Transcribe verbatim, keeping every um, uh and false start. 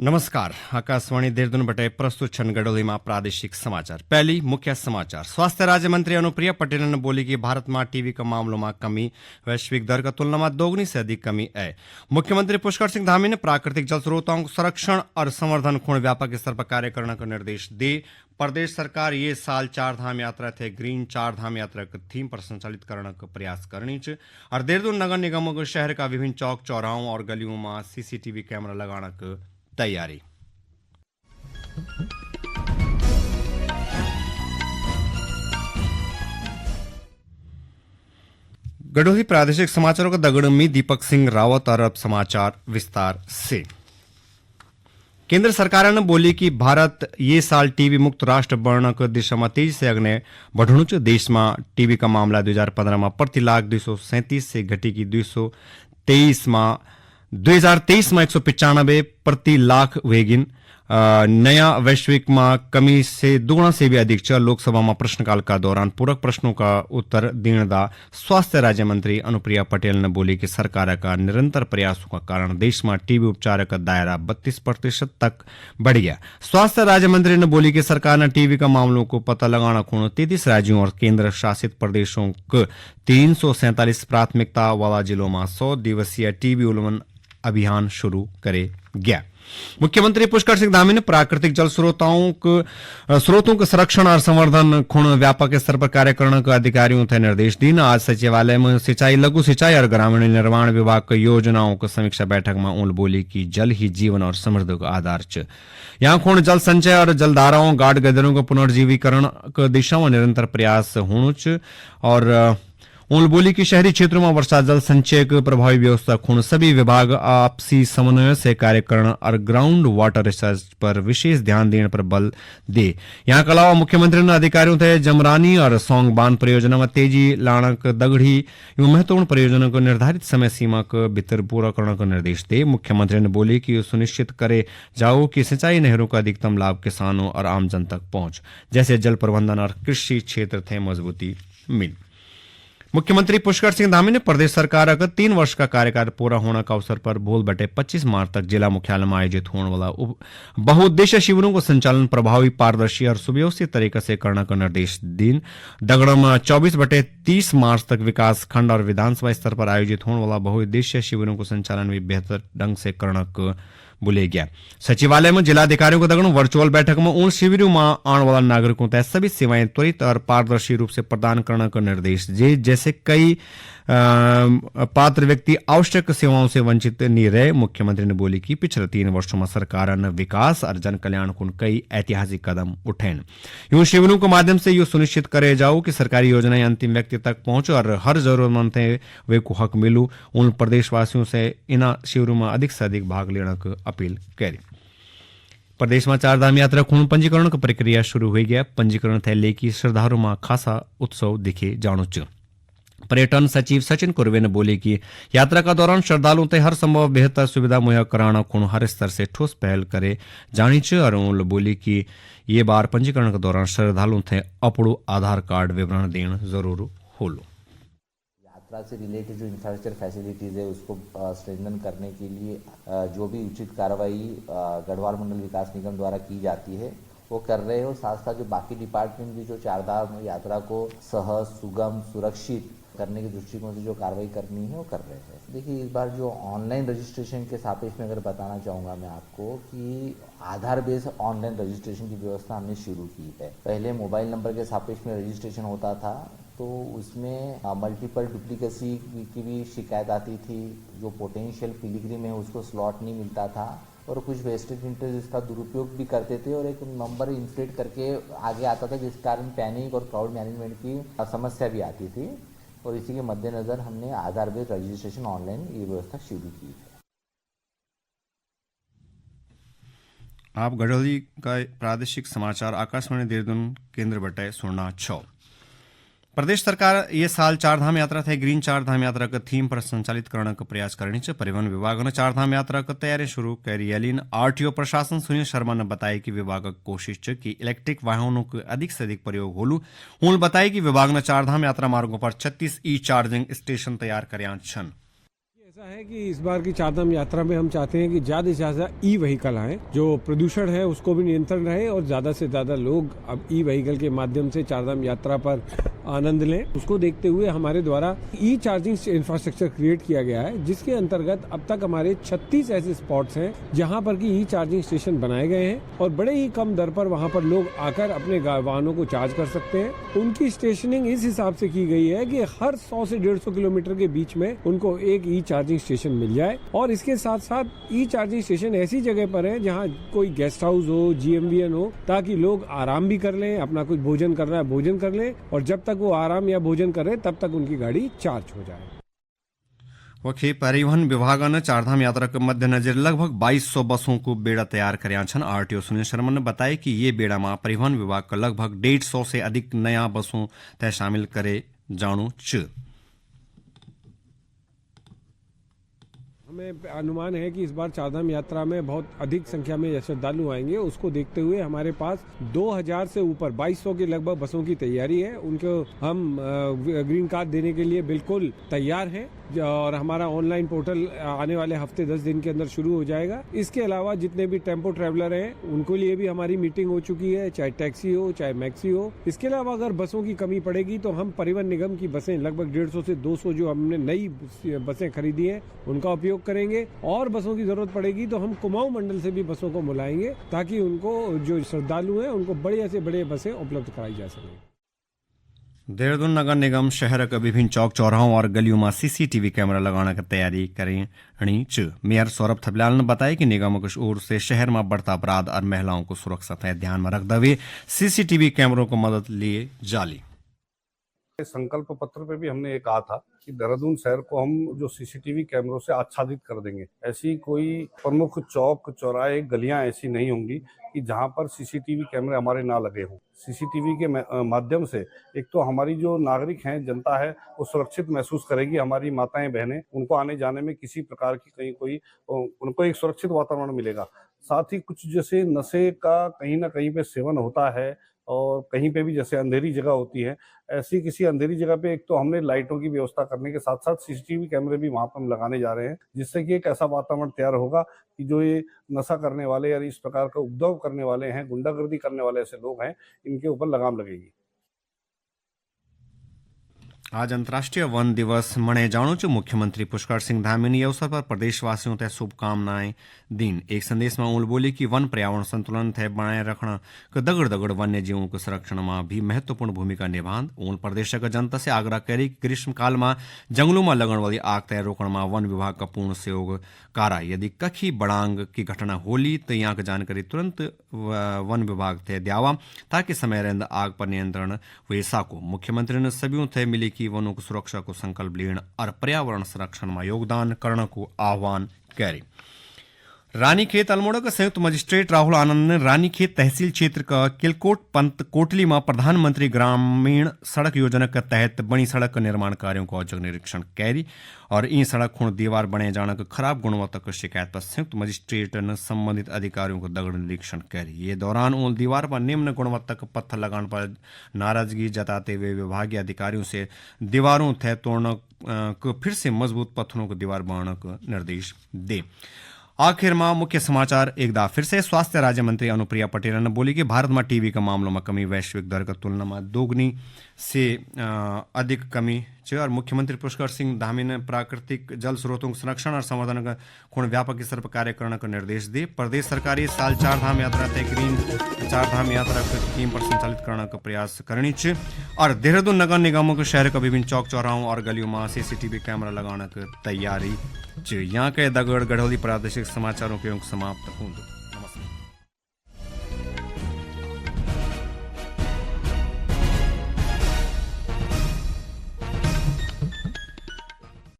नमस्कार, आकाशवाणी देहरादून बटे प्रस्तुत छन गडोली मा प्रादेशिक समाचार। पहली मुख्य समाचार। स्वास्थ्य राज्य मंत्री अनुप्रिया पटेल ने बोली कि भारत मा टीबी का मामलों मा कमी वैश्विक दर का तुलना मा दोगुनी से अधिक कमी है। मुख्यमंत्री पुष्कर सिंह धामी ने प्राकृतिक जल स्रोतों को संरक्षण और संवर्धन खुण व्यापक स्तर पर कार्य करने का निर्देश दे। प्रदेश सरकार ये साल चार धाम यात्रा थे ग्रीन चार धाम यात्रा के थीम पर संचालित करने का प्रयास करनी च। और देहरादून नगर निगम को शहर का विभिन्न चौक चौराहों और गलियों में सीसीटीवी कैमरा लगाने की तैयारी। गडोही प्रादेशिक समाचारों का दगड़ में दीपक सिंह रावत और अब समाचार विस्तार से। केंद्र सरकार ने बोली कि भारत ये साल टीबी मुक्त राष्ट्र बनने की दिशा में तेजी से अगने बढ़णु च। देश में टीबी का मामला दो हज़ार पन्द्रह में प्रति लाख दो सौ सैंतीस से घटी की दो सौ तेईस में, दो हज़ार तेईस में एक सौ पचानबे प्रति लाख वेगिन। अ, नया वैश्विक में कमी से दुगुना से भी अधिक च। लोकसभा में प्रश्नकाल का दौरान पूरक प्रश्नों का उत्तर देण दा स्वास्थ्य राज्य मंत्री अनुप्रिया पटेल ने बोली कि सरकार का निरंतर प्रयासों का कारण देश में टीबी उपचार का दायरा बत्तीस प्रतिशत तक बढ़ गया। स्वास्थ्य राज्य मंत्री ने बोली कि सरकार ने टीबी का मामलों को पता लगाना खुण तैंतीस राज्यों और केंद्र शासित प्रदेशों के तीन सौ सैंतालीस प्राथमिकता वाला जिलों में सौ दिवसीय टीबी उन्मूलन अभियान शुरू करे गया। मुख्यमंत्री पुष्कर सिंह धामी ने प्राकृतिक जल स्रोतों को, अ, स्रोतों के संरक्षण और संवर्धन खुण व्यापक स्तर पर कार्य करने के अधिकारियों थे निर्देश दीन। आज सचिवालय में सिंचाई, लघु सिंचाई और ग्रामीण निर्माण विभाग की योजनाओं की समीक्षा बैठक में उन बोली कि जल ही जीवन और समृद्धि का आधार च। यहाँ खुण जल संचय और जलधाराओं, गाड गदेरों के पुनर्जीवीकरण के दिशा में निरंतर प्रयास होणु च। और, अ, उन्होंने बोली कि शहरी क्षेत्रों में वर्षा जल संचय की प्रभावी व्यवस्था खुण सभी विभाग आपसी समन्वय से कार्य करण और ग्राउंड वाटर रिसर्च पर विशेष ध्यान देने पर बल दे। यहाँ के अलावा मुख्यमंत्री ने अधिकारियों थे जमरानी और सौंग बांध परियोजना में तेजी लाणक दगड़ी यूं महत्वपूर्ण परियोजनाओं को निर्धारित समय सीमा के भीतर पूरा करने का निर्देश दे। मुख्यमंत्री ने बोली कि ये सुनिश्चित करे जाओ कि सिंचाई नहरों का अधिकतम लाभ किसानों और आमजन तक पहुंच, जैसे जल प्रबंधन और कृषि क्षेत्र थे मजबूती मिल। मुख्यमंत्री पुष्कर सिंह धामी ने प्रदेश सरकार का तीन वर्ष का कार्यकाल पूरा होने का अवसर पर भोल बटे पच्चीस मार्च तक जिला मुख्यालय में आयोजित होने वाला उप-, बहुउद्देश्य शिविरों को संचालन प्रभावी, पारदर्शी और सुव्यवस्थित तरीके से करने का निर्देश दीन। दगड़म चौबीस बटे तीस मार्च तक विकास खंड और विधानसभा स्तर पर आयोजित होने वाला बहुउद्देश्य शिविरों को संचालन भी बेहतर ढंग से करने को बोले गया। सचिवालय में जिलाधिकारियों को दगड़ों वर्चुअल बैठक में उन शिविरों में आने वाला नागरिकों तक सभी सेवाएं त्वरित और पारदर्शी रूप से प्रदान करने का निर्देश दिए, जैसे कई, अ, पात्र व्यक्ति आवश्यक सेवाओं से वंचित नहीं रहे। मुख्यमंत्री ने बोली कि पिछले तीन वर्षों में सरकार ने विकास और जन कल्याण को कई ऐतिहासिक कदम उठाए। यूं शिविरों के माध्यम से यू सुनिश्चित करे जाओ कि सरकारी योजनाएं अंतिम व्यक्ति तक पहुंचे और हर जरूरतमंद थे वे को हक मिलू। उन प्रदेशवासियों से इना शिविरों में अधिक से अधिक भाग लेने की अपील करी। प्रदेश में चार धाम यात्रा खुण पंजीकरण की प्रक्रिया शुरू हुई गया। पंजीकरण थे लेकी श्रद्धालु में खासा उत्सव दिखे जाणो च। पर्यटन सचिव सचिन कुर्वे ने बोले कि यात्रा का दौरान श्रद्धालुओं ते हर संभव बेहतर सुविधा मुहैया कराना खुण हर स्तर से ठोस पहल करे जानी च। और उन्होंने बोली कि ये बार पंजीकरण के दौरान श्रद्धालुओं थे अपड़ू आधार कार्ड विवरण देण जरूर होलो। यात्रा से रिलेटेड जो इंफ्रास्ट्रक्चर फैसिलिटीज़ है, उसको स्ट्रेंथन करने के लिए अ, जो भी उचित कार्रवाई अ, गढ़वाल मंडल विकास निगम द्वारा की जाती है, वो कर रहे हैं। और साथ साथ जो बाकी डिपार्टमेंट भी जो चारधाम यात्रा को सहज, सुगम, सुरक्षित करने के दृष्टिकोण से जो कार्रवाई करनी है, वो कर रहे हैं। देखिए, इस बार जो ऑनलाइन रजिस्ट्रेशन के सापेक्ष में अगर बताना चाहूँगा मैं आपको कि आधार बेस्ड ऑनलाइन रजिस्ट्रेशन की व्यवस्था हमने शुरू की है। पहले मोबाइल नंबर के सापेक्ष में रजिस्ट्रेशन होता था, तो उसमें मल्टीपल डुप्लीकेसी की भी शिकायत आती थी। जो पोटेंशियल पिलिग्रिम है, उसको स्लॉट नहीं मिलता था और कुछ वेस्टेड इंटरेस्ट इसका दुरुपयोग भी करते थे और एक नंबर इन्फ्लेट करके आगे आता था, जिस कारण पैनिक और क्राउड मैनेजमेंट की समस्या भी आती थी। और इसी के मद्देनज़र हमने आधार बेस्ड रजिस्ट्रेशन ऑनलाइन ये व्यवस्था शुरू की है। आप गढ़ोली का प्रादेशिक समाचार आकाशवाणी देहरादून केंद्र बटे सुनना छो। प्रदेश सरकार ये साल चार धाम यात्रा थे ग्रीन चार धाम यात्रा के थीम पर संचालित करने का प्रयास करनी च। परिवहन विभाग ने चार धाम यात्रा की तैयारी शुरू करी है। लेकिन आरटीओ प्रशासन सुनील शर्मा ने बताया कि विभाग की कोशिश च कि इलेक्ट्रिक वाहनों के अधिक से अधिक प्रयोग होलू। उन्होंने बताया कि विभाग ने चार धाम यात्रा मार्गों पर छत्तीस ई चार्जिंग स्टेशन तैयार करिया छन। ऐसा है कि इस बार की चारधाम यात्रा में हम चाहते हैं कि ज्यादा से ज्यादा ई व्हीकल आए, जो प्रदूषण है उसको भी नियंत्रण रहे और ज्यादा से ज्यादा लोग अब ई व्हीकल के माध्यम से चारधाम यात्रा पर आनंद लें। उसको देखते हुए हमारे द्वारा ई चार्जिंग इंफ्रास्ट्रक्चर क्रिएट किया गया है, जिसके अंतर्गत अब तक हमारे छत्तीस ऐसे स्पॉट्स हैं जहां पर कि ई चार्जिंग स्टेशन बनाए गए हैं और बड़े ही कम दर पर वहां पर लोग आकर अपने गा- वाहनों को चार्ज कर सकते हैं। उनकी स्टेशनिंग इस हिसाब से की गई है कि हर सौ से डेढ़ सौ किलोमीटर के बीच में उनको एक ई चार्जिंग स्टेशन मिल जाए। और इसके साथ साथ ई चार्जिंग स्टेशन ऐसी जगह पर है जहां कोई गेस्ट हाउस हो, जीएमवीएन हो, ताकि लोग आराम भी कर लें, अपना कुछ भोजन करना है भोजन कर लें, और जब तक वो आराम या भोजन कर रहे हैं तब तक उनकी गाड़ी चार्ज हो जाए। वखे परिवहन विभागन चारधाम यात्रा के मद्देनजर लगभग बाईस सौ बसों को बेड़ा तैयार कर्यां छन। आरटीओ सुनील शर्मा ने बताया कि ये बेड़ा मा परिवहन विभाग का लगभग डेढ़ सौ से अधिक नया बसों तय शामिल करे जाणु च। हमें अनुमान है कि इस बार चारधाम यात्रा में बहुत अधिक संख्या में श्रद्धालु आएंगे। उसको देखते हुए हमारे पास दो हज़ार से ऊपर, बाईस सौ के लगभग बसों की तैयारी है। उनको हम, अ, ग्रीन कार्ड देने के लिए बिल्कुल तैयार हैं। ज-, और हमारा ऑनलाइन पोर्टल आने वाले हफ्ते दस दिन के अंदर शुरू हो जाएगा। इसके अलावा जितने भी टेम्पो ट्रैवलर हैं, उनके लिए भी हमारी मीटिंग हो चुकी है, चाहे टैक्सी हो, चाहे मैक्सी हो। इसके अलावा अगर बसों की कमी पड़ेगी तो हम परिवहन निगम की बसें, लगभग डेढ़ सौ से दो सौ जो हमने नई बसें खरीदी हैं, उनका उपयोग करेंगे, और बसों की जरूरत पड़ेगी तो हम कुमाऊं मंडल से भी बसों को बुलाएंगे, ताकि उनको, जो श्रद्धालु हैं, उनको बढ़िया से बढ़िया बसें उपलब्ध कराई जा सकें। देहरादून नगर निगम शहर का विभिन्न चौक चौराहों और गलियों में सीसीटीवी कैमरा लगाने की तैयारी करी च। मेयर सौरभ थपलियाल ने बताया कि निगम की ओर से शहर में बढ़ता अपराध और महिलाओं को सुरक्षा तय ध्यान में रखते हुए सीसीटीवी कैमरों को मदद लिए जाली। संकल्प पत्र पे भी हमने ये कहा था कि देहरादून शहर को हम जो सीसीटीवी कैमरों से आच्छादित कर देंगे। ऐसी कोई प्रमुख चौक, चौराहे, गलियां ऐसी नहीं होंगी कि जहां पर सीसीटीवी कैमरे हमारे ना लगे हों। सीसीटीवी के मा-, अ, माध्यम से एक तो हमारी जो नागरिक हैं, जनता है, वो सुरक्षित महसूस करेगी। हमारी माताएं, बहनें, उनको आने जाने में किसी प्रकार की कहीं कोई, अ, उनको एक सुरक्षित वातावरण मिलेगा। साथ ही कुछ जैसे नशे का कहीं ना कहीं पे सेवन होता है और कहीं पे भी जैसे अंधेरी जगह होती है, ऐसी किसी अंधेरी जगह पे एक तो हमने लाइटों की व्यवस्था करने के साथ-साथ सीसीटीवी कैमरे भी वहाँ पर हम लगाने जा रहे हैं, जिससे कि एक ऐसा वातावरण तैयार होगा कि जो ये नशा करने वाले या इस प्रकार का उपद्रव करने वाले हैं, गुंडागर्दी करने वाले ऐसे लोग हैं, इनके ऊपर लगाम लगेगी। आज अंतर्राष्ट्रीय वन दिवस मनाए जाणो च। मुख्यमंत्री पुष्कर सिंह धामी ने ये अवसर पर प्रदेशवासियों तै शुभकामनाएं दीन। एक संदेश में उन्होंने बोली कि वन पर्यावरण संतुलन तै बनाए रखना क दगड़ दगड़ वन्य जीवों के संरक्षण में भी महत्वपूर्ण भूमिका निभान। उन्होंने प्रदेश का जनता से आग्रह करी कि ग्रीष्मकाल में जंगलों में लगन वाली आग तय रोकण में वन विभाग का पूर्ण सहयोग कारा। यदि कखी बड़ांग की घटना होली, तो यहाँ की जानकारी तुरंत व-, वन विभाग तय द्यावा, ताकि समय रहंद आग पर नियंत्रण वे साको। मुख्यमंत्री ने सभी तय मिली की वनों की सुरक्षा को संकल्प लेण और पर्यावरण संरक्षण में योगदान करण को आह्वान करी। रानीखेत अल्मोड़ा का संयुक्त मजिस्ट्रेट राहुल आनंद ने रानीखेत तहसील क्षेत्र का किलकोट पंत कोटली में प्रधानमंत्री ग्रामीण सड़क योजना के तहत बनी सड़क के निर्माण कार्यों का औचक निरीक्षण करी और ई सड़क खुण दीवार बणे जाणा का खराब गुणवत्ता का शिकायत पर संयुक्त मजिस्ट्रेट ने संबंधित अधिकारियों को दगड़ निरीक्षण करी। ये दौरान उन दीवार पर निम्न गुणवत्ता का पत्थर लगाने पर नाराजगी जताते हुए विभागीय अधिकारियों से दीवारों थे तोड़ना, अ, को फिर से मजबूत पत्थरों को दीवार बनाने का निर्देश दे। आखिर में मुख्य समाचार एक दाव फिर से। स्वास्थ्य राज्य मंत्री अनुप्रिया पटेल ने बोली कि भारत में टीबी के मामलों में कमी वैश्विक दर की तुलना में दोगुनी से, अ, अधिक कमी च और मुख्यमंत्री पुष्कर सिंह धामी ने प्राकृतिक जल स्रोतों के संरक्षण और संवर्धन का खुण व्यापक स्तर पर कार्य करने का निर्देश दिए। प्रदेश सरकार ये साल चार धाम यात्रा तय ग्रीन चार धाम यात्रा की थीम पर संचालित करने का प्रयास करनी च और देहरादून नगर निगमों के शहर का विभिन्न चौक चौराहों और गलियों में सीसीटीवी कैमरा लगाने की तैयारी च। यहाँ के दगड़ गढ़ौली प्रादेशिक समाचारों के अंक समाप्त होंगे।